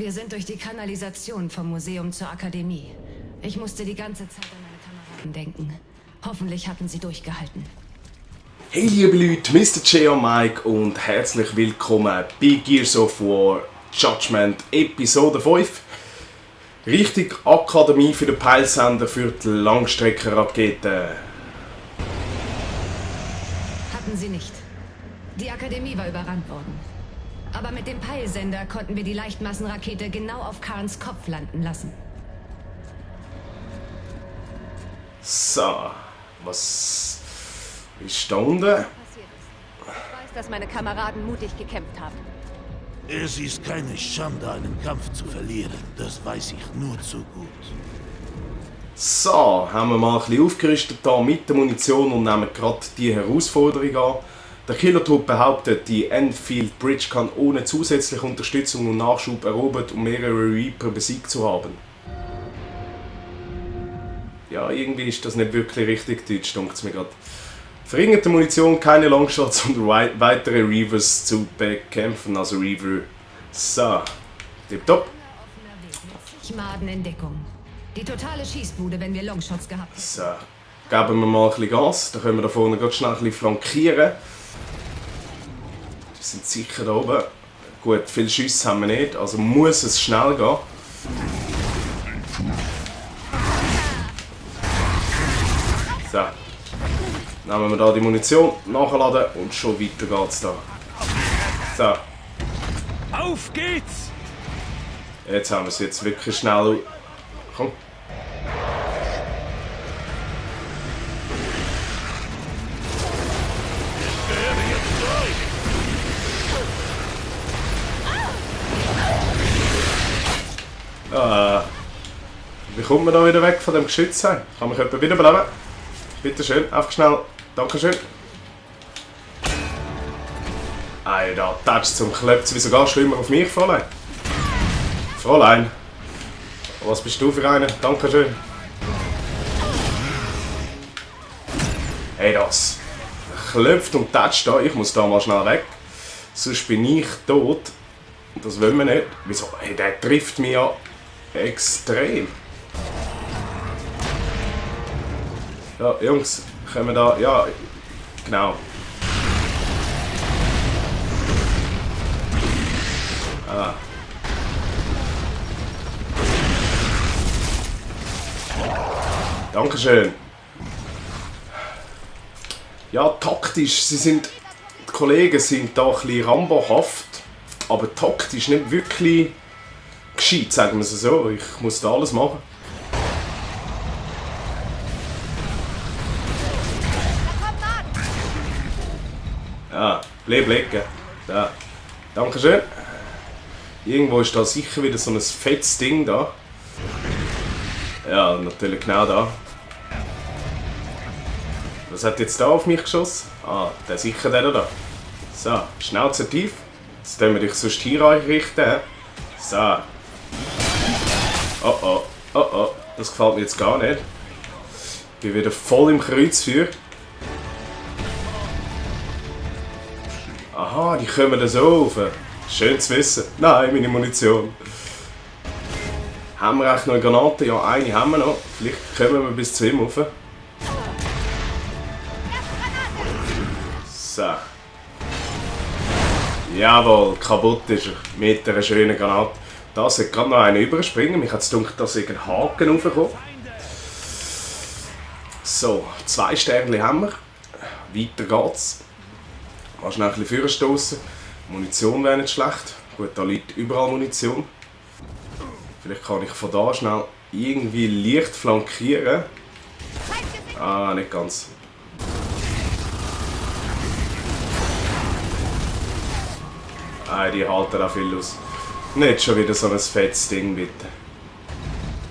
Wir sind durch die Kanalisation vom Museum zur Akademie. Ich musste die ganze Zeit an meine Kameraden denken. Hoffentlich hatten sie durchgehalten. Hey liebe Leute, Mr. J und Mike und herzlich willkommen bei Gears of War Judgment Episode 5. Richtig Akademie für den Peilsender für die Langstreckenraketen. Hatten sie nicht. Die Akademie war überrannt worden. Aber mit dem Peilsender konnten wir die Leichtmassenrakete genau auf Karns Kopf landen lassen. So, was ist da unten? passiert ist. Ich weiß, dass meine Kameraden mutig gekämpft haben. Es ist keine Schande, einen Kampf zu verlieren. Das weiß ich nur zu gut. So, haben wir mal ein bisschen aufgerüstet hier mit der Munition und nehmen gerade die Herausforderung an. Der Killer-Trupp behauptet, die Enfield Bridge kann ohne zusätzliche Unterstützung und Nachschub erobert, um mehrere Reaper besiegt zu haben. Ja, irgendwie ist das nicht wirklich richtig deutsch, denkt es mir gerade. Verringerte Munition, keine Longshots und weitere Reavers zu bekämpfen, also Reaver. So, tipptopp. Zig Maden in Deckung. Die totale Schießbude, wenn wir Longshots gehabt hätten. So, geben wir mal ein bisschen Gas, dann können wir da vorne ganz schnell ein bisschen flankieren. Die sind sicher da oben. Gut, viele Schüsse haben wir nicht, also muss es schnell gehen. So, nehmen wir da die Munition, nachladen und schon weiter geht's da. So, Auf geht's! jetzt haben wir es jetzt wirklich schnell. Komm. Wie kommt man da wieder weg von dem Geschütz? Kann mich jemand wiederbeleben? Bitte schön, einfach schnell. Dankeschön. Ey, da tätscht zum Klöpfen. Wieso gehst du immer auf mich, Fräulein? Fräulein, was bist du für eine? Dankeschön. Hey, das klopft und tätscht da. Ich muss da mal schnell weg. Sonst bin ich tot. Das wollen wir nicht. Wieso? Hey, der trifft mich ja extrem. Ja, Jungs, können wir da... Ja, genau. Ah. Dankeschön. Ja, taktisch, die Kollegen sind da ein bisschen rambohaft, aber taktisch nicht wirklich gescheit, sagen wir es so. Ich muss da alles machen. Ja, bleib liegen. Da. Dankeschön. Irgendwo ist da sicher wieder so ein fettes Ding da. Ja, natürlich genau da. Was hat jetzt da auf mich geschossen? Ah, der sicher der da. So, Schnauze tief. Jetzt können wir dich sonst hier einrichten. So. Oh oh, oh oh, das gefällt mir jetzt gar nicht. Ich bin wieder voll im Kreuzfeuer. Aha, die kommen da so rauf. Schön zu wissen. Nein, meine Munition. Haben wir eigentlich noch eine Granate? Ja, eine haben wir noch. Vielleicht kommen wir bis zu ihm rauf. So. Jawohl, kaputt ist er. Mit einer schönen Granate. Da sollte gerade noch einer überspringen. Mich hat es gedacht, da ist ein Haken raufgekommen. So, 2 Sterne haben wir. Weiter geht's. Mal schnell ein bisschen vorstoßen. Munition wäre nicht schlecht. Gut, da liegt überall Munition. Vielleicht kann ich von da schnell irgendwie leicht flankieren. Ah, nicht ganz. Ah, die halten auch viel aus. Nicht schon wieder so ein fettes Ding, bitte.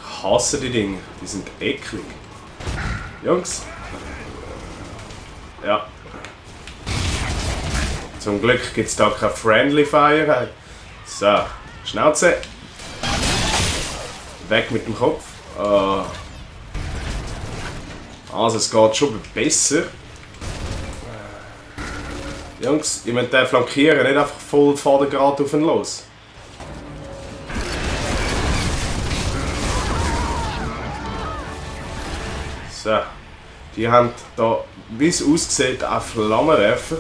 Ich hasse die Dinge, die sind eklig. Jungs. Ja. Zum Glück gibt es da kein Friendly Fire. So, Schnauze. Weg mit dem Kopf. Also es geht schon besser. Jungs, ihr müsst den flankieren, nicht einfach voll Faden gerade auf ihn los. So. Die haben da, wie es aussieht, auch Flammenwerfer.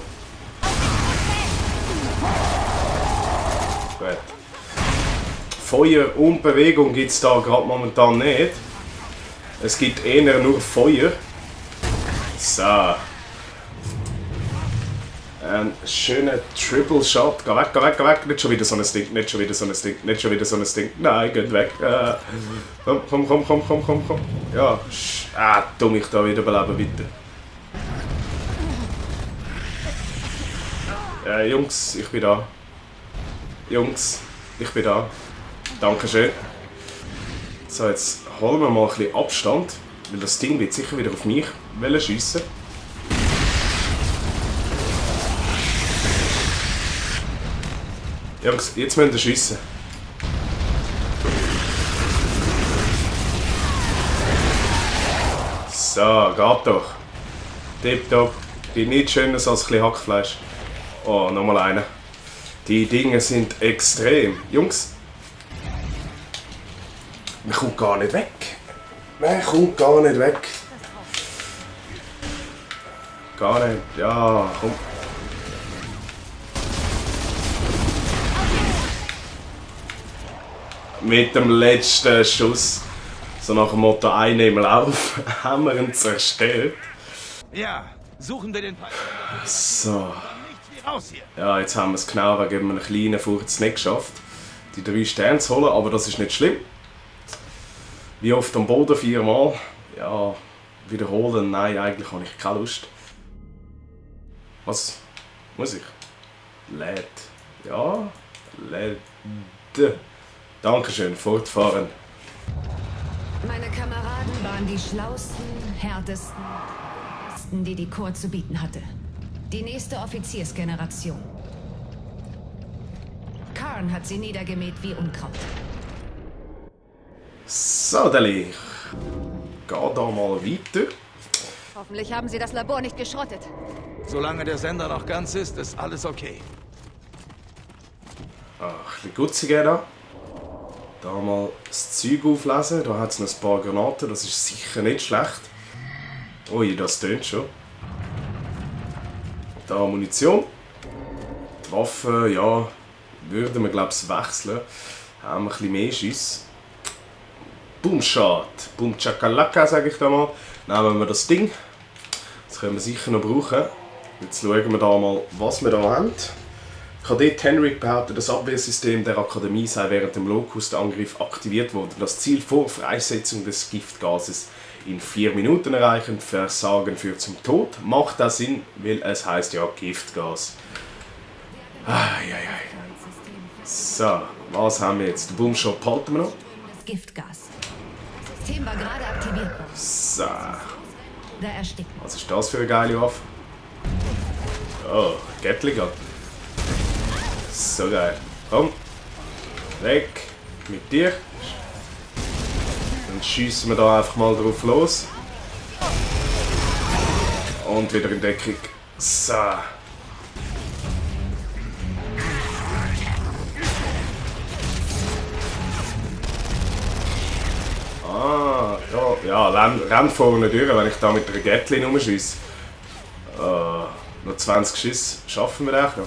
Gut. Feuer und Bewegung gibt es da gerade momentan nicht. Es gibt eher nur Feuer. So. Ein schöner Triple Shot. Geh weg, geh weg, geh weg. Nicht schon wieder so ein Ding, nicht schon wieder so ein Ding, nicht schon wieder so ein Ding. Nein, geht weg. Komm. Ja, tu mich da wieder beleben, bitte. Jungs, ich bin da. Jungs, ich bin da. Dankeschön. So, jetzt holen wir mal ein bisschen Abstand, weil das Ding wird sicher wieder auf mich schiessen. Jungs, jetzt müsst ihr schiessen. So, geht doch. Tipptopp. Gibt nichts Schöneres als ein bisschen Hackfleisch. Oh, nochmal einer. Die Dinge sind extrem. Jungs. Man kommt gar nicht weg. Man kommt gar nicht weg. Gar nicht. Ja, komm. Mit dem letzten Schuss, so nach dem Motto «Ein im Lauf», haben wir ihn zerstört. Ja, suchen wir den Pfeil. So. Nichts wie raus hier. Ja, jetzt haben wir es genau wegen einem kleinen Furz nicht geschafft, die 3 Sterne zu holen, aber das ist nicht schlimm. Wie oft am Boden 4-mal? Ja, wiederholen? Nein, eigentlich habe ich keine Lust. Was? Muss ich? Lädt. Ja, lädt. Dankeschön, fortfahren. Meine Kameraden waren die schlausten, härtesten, die die Korps zu bieten hatte. Die nächste Offiziersgeneration. Karn hat sie niedergemäht wie Unkraut. So, Deli. Geh da mal weiter. Hoffentlich haben sie das Labor nicht geschrottet. Solange der Sender noch ganz ist alles okay. Ein bisschen Gutzi da. Da mal das Zeug auflesen. Da hat es noch ein paar Granaten. Das ist sicher nicht schlecht. Ui, das tönt schon. Da Munition. Die Waffe, ja, würden wir glaube ich wechseln. Haben wir ein bisschen mehr Schüsse. Boomshot. Boom Chakalaka, sage ich da mal. Nehmen wir das Ding. Das können wir sicher noch brauchen. Jetzt schauen wir da mal, was wir da haben. Kadett Henrik behauptet, das Abwehrsystem der Akademie sei während dem Locust-Angriff aktiviert worden. Das Ziel vor Freisetzung des Giftgases in 4 Minuten erreichen. Versagen führt zum Tod. Macht das Sinn, weil es heißt ja Giftgas. So, was haben wir jetzt? Den Boomshot behalten wir noch. Das Giftgas. Das System war gerade aktiviert worden. So, Da erstickt. was ist das für eine geile Waffe? Oh, Gatling Gun. So geil. Komm. Weg. Mit dir. Dann schiessen wir da einfach mal drauf los. Und wieder in Deckung. So. Ah, ja, renn vorne durch, wenn ich da mit der Gatling rumschiesse. Noch 20 Schüsse schaffen wir das noch.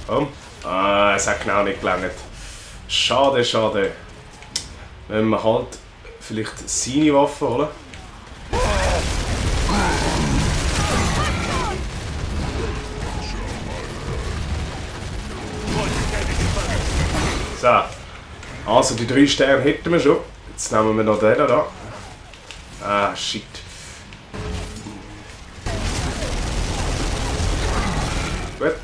Komm. Ah, es hat genau nicht gelangt. Schade, schade. Wenn wir halt vielleicht seine Waffe holen. So. Also die 3 Sterne hätten wir schon. Jetzt nehmen wir noch den da. Ah, shit. Gut.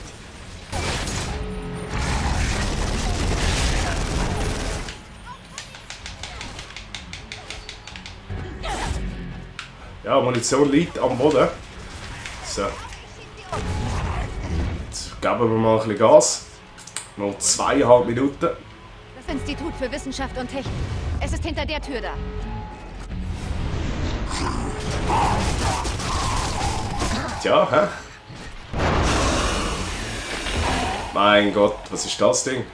Ja, Munition liegt am Boden. So. Jetzt geben wir mal ein bisschen Gas. Noch 2,5 Minuten. Das Institut für Wissenschaft und Technik. Es ist hinter der Tür da. Tja, hä? Mein Gott, was ist das Ding?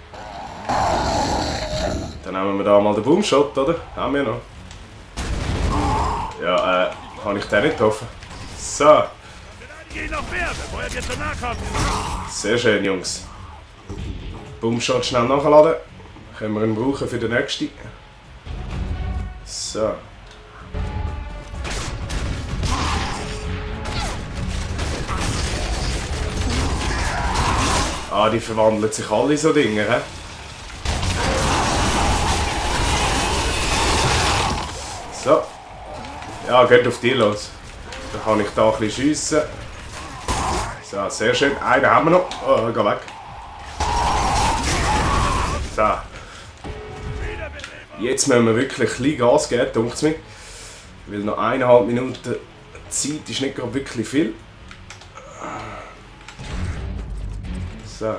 Dann nehmen wir da mal den Boomshot, oder? Haben wir noch. Ja, habe ich den nicht getroffen? So. Geh noch mehr, bevor er dir zu nahe kommt. Sehr schön, Jungs. Boomshot schnell nachladen. Können wir ihn brauchen für den nächsten. So. Ah, die verwandeln sich alle so Dinge, hä? So. Ja, geht auf die los. Dann kann ich da ein bisschen schiessen. So, sehr schön. Einen haben wir noch. Oh, geh weg. So. Jetzt müssen wir wirklich ein bisschen Gas geben, denke ich mir. Weil noch 1,5 Minuten Zeit ist nicht gerade wirklich viel. So.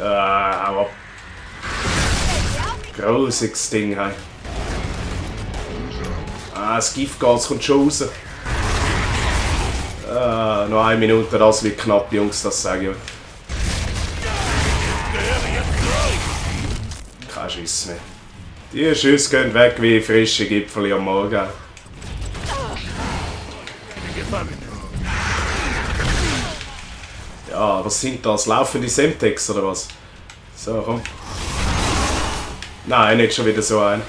Hau ab. Grausiges Ding, hey. Das Giftgas kommt schon raus. Noch 1 Minute, das wird knapp, Jungs, das sage ich euch. Kein Schuss mehr. Die Schüsse gehen weg wie frische Gipfel am Morgen. Ja, was sind das? Laufende Semtex oder was? So, komm. Nein, nicht schon wieder so ein.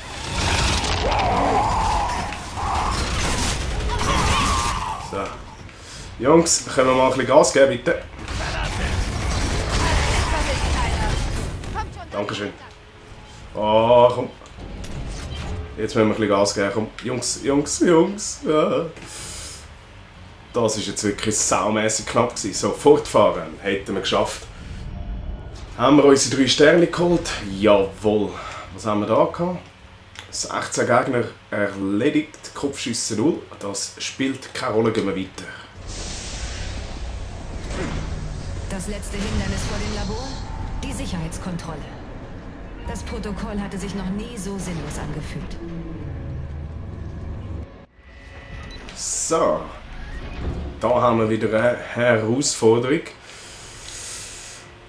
So. Jungs, können wir mal ein bisschen Gas geben, bitte? Dankeschön. Oh, komm. Jetzt müssen wir ein bisschen Gas geben. Komm, Jungs. Ja. Das war jetzt wirklich saumässig knapp gewesen. So, fortfahren hätten wir geschafft. Haben wir unsere 3 Sterne geholt? Jawohl. Was haben wir da gehabt? 16 Gegner erledigt, Kopfschüsse 0. Das spielt keine Rolle, gehen wir weiter. Das letzte Hindernis vor dem Labor? Die Sicherheitskontrolle. Das Protokoll hatte sich noch nie so sinnlos angefühlt. So. Da haben wir wieder eine Herausforderung.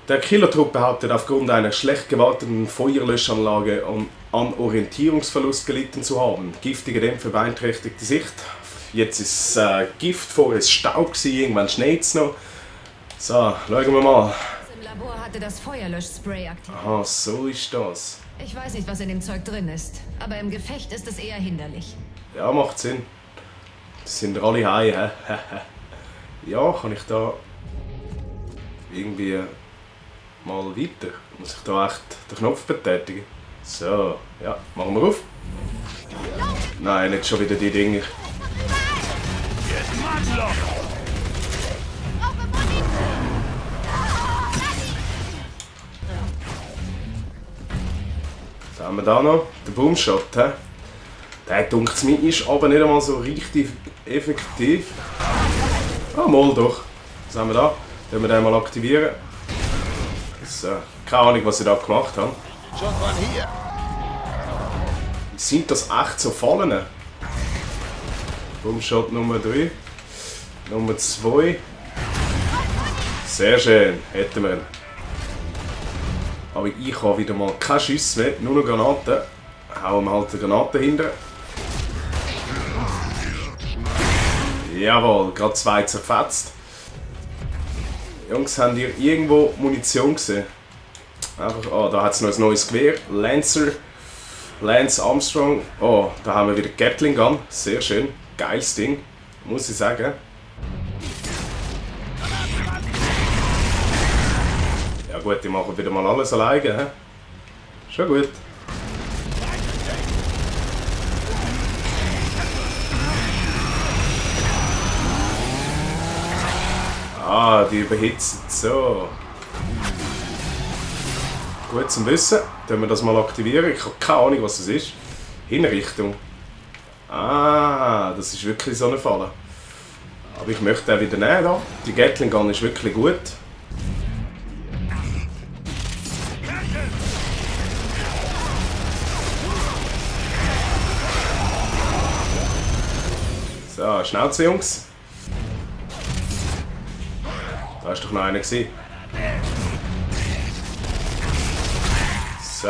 Der Killertrupp behauptet, aufgrund einer schlecht gewarteten Feuerlöschanlage an Orientierungsverlust gelitten zu haben. Giftige Dämpfe beeinträchtigt die Sicht. Jetzt ist Gift, vorher ist Staub, irgendwann schneit es noch. So, schauen wir mal. Im Labor hatte das Feuerlöschspray aktiviert. Aha, so ist das. Ich weiß nicht, was in dem Zeug drin ist, aber im Gefecht ist es eher hinderlich. Ja, macht Sinn. Das sind alle heim, hä? Ja, kann ich da irgendwie mal weiter? Muss ich da echt den Knopf betätigen? So, ja, machen wir auf. Nein, nicht schon wieder die Dinger. Was haben wir da noch? Der Boomshot, hä? Der dunkt mir ist aber nicht einmal so richtig effektiv. Ah, mal doch. Was haben wir da? Können wir den mal aktivieren? So, keine Ahnung, was ich da gemacht habe. Schon von hier. Sind das echt so Fallen? Boomshot Nummer 3. Nummer 2. Sehr schön, hätten wir ihn. Aber ich habe wieder mal keine Schüsse mehr, nur noch Granaten. Hauen wir halt eine Granate hinter. Jawohl, gerade 2 zerfetzt. Jungs, habt ihr irgendwo Munition gesehen? Einfach, da hat es noch ein neues Gewehr. Lance Armstrong. Oh, da haben wir wieder Gatling Gun. Sehr schön. Geiles Ding, muss ich sagen. Ja gut, die machen wieder mal alles alleine. He? Schon gut. Ah, die überhitzen. So. Gut zum Wissen. Dann wir das mal aktivieren. Ich habe keine Ahnung, was das ist. Hinrichtung. Ah, das ist wirklich so eine Falle. Aber ich möchte den wieder nehmen. Da. Die Gatling Gun ist wirklich gut. So, Schnauze, Jungs. Da war doch noch einer gewesen. So.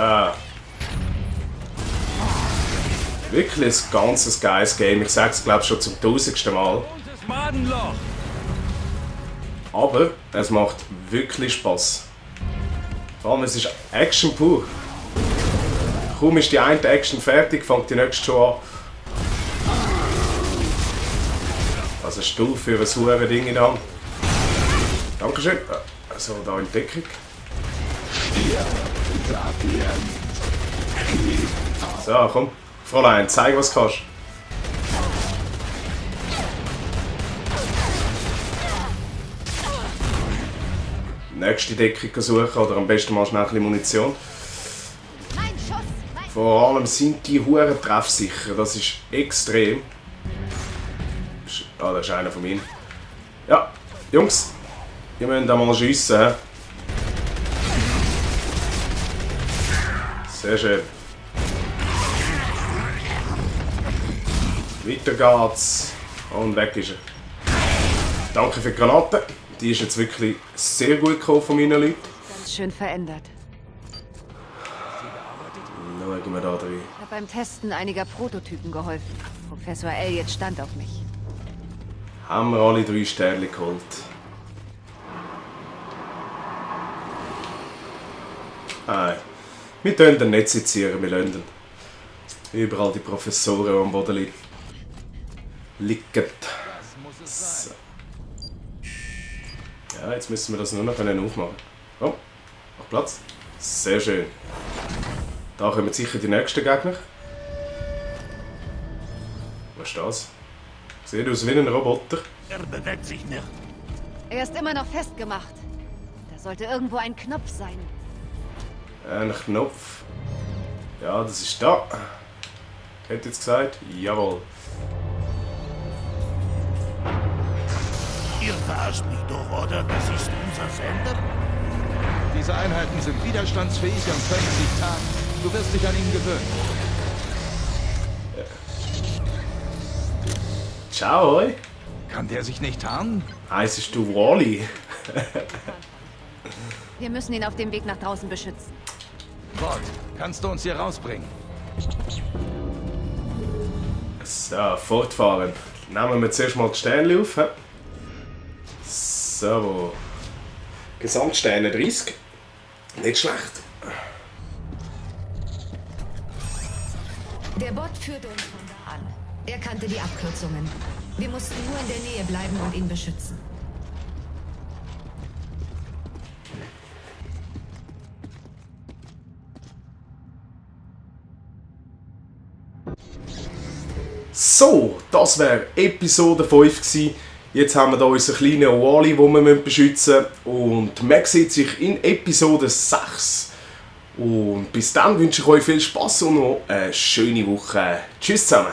Wirklich ein ganzes geiles Game. Ich sage es glaube schon zum 1000. Mal. Aber es macht wirklich Spaß. Vor allem es ist Action pur. Kaum ist die eine Action fertig, fängt die nächste schon an. Was hast du für ein sauberes Ding in der Hand? Dankeschön. So, da in Deckung. So, komm. Fräulein, zeig, was du kannst. Nächste Deckung suchen oder am besten mal schnell ein bisschen Munition. Vor allem sind die Huren treffsicher, das ist extrem. Ah, das ist einer von ihnen. Ja, Jungs, ihr müsst da mal schiessen. He? Sehr schön. Weiter geht's. Und weg ist er. Danke für die Granate. Die ist jetzt wirklich sehr gut gekommen von meinen Leuten. Ganz schön verändert. Schauen wir da rein. Ich habe beim Testen einiger Prototypen geholfen. Professor Elliot stand auf mich. Haben wir alle 3 Sterne geholt. Nein, wir tun den nicht sezieren, wir lassen ihn. Überall die Professoren, die am Boden liegen. So. Ja, jetzt müssen wir das nur noch aufmachen. Komm, mach Platz. Sehr schön. Da kommen sicher die nächsten Gegner. Was ist das? Sieht aus wie ein Roboter. Er bewegt sich nicht. Er ist immer noch festgemacht. Da sollte irgendwo ein Knopf sein. Ein Knopf. Ja, das ist da. Hätte jetzt gesagt? Jawohl. Ihr verarscht mich doch, oder? Das ist unser Sender? Diese Einheiten sind widerstandsfähig und können sich tarnen. Du wirst dich an ihn gewöhnen. Ciao, hoi. Kann der sich nicht tarnen? Heissest du Wally? Wir müssen ihn auf dem Weg nach draußen beschützen. Bord, kannst du uns hier rausbringen? So, fortfahren. Nehmen wir zuerst mal die Sterne auf. He? So. Gesamtsterne 30. Nicht schlecht. Der Bot führte uns von da an. Er kannte die Abkürzungen. Wir mussten nur in der Nähe bleiben und ihn beschützen. So, das wäre Episode 5 gewesen. Jetzt haben wir hier unseren kleinen Wally, den wir beschützen müssen. Und man sieht sich in Episode 6. Und bis dann wünsche ich euch viel Spaß und noch eine schöne Woche. Tschüss zusammen.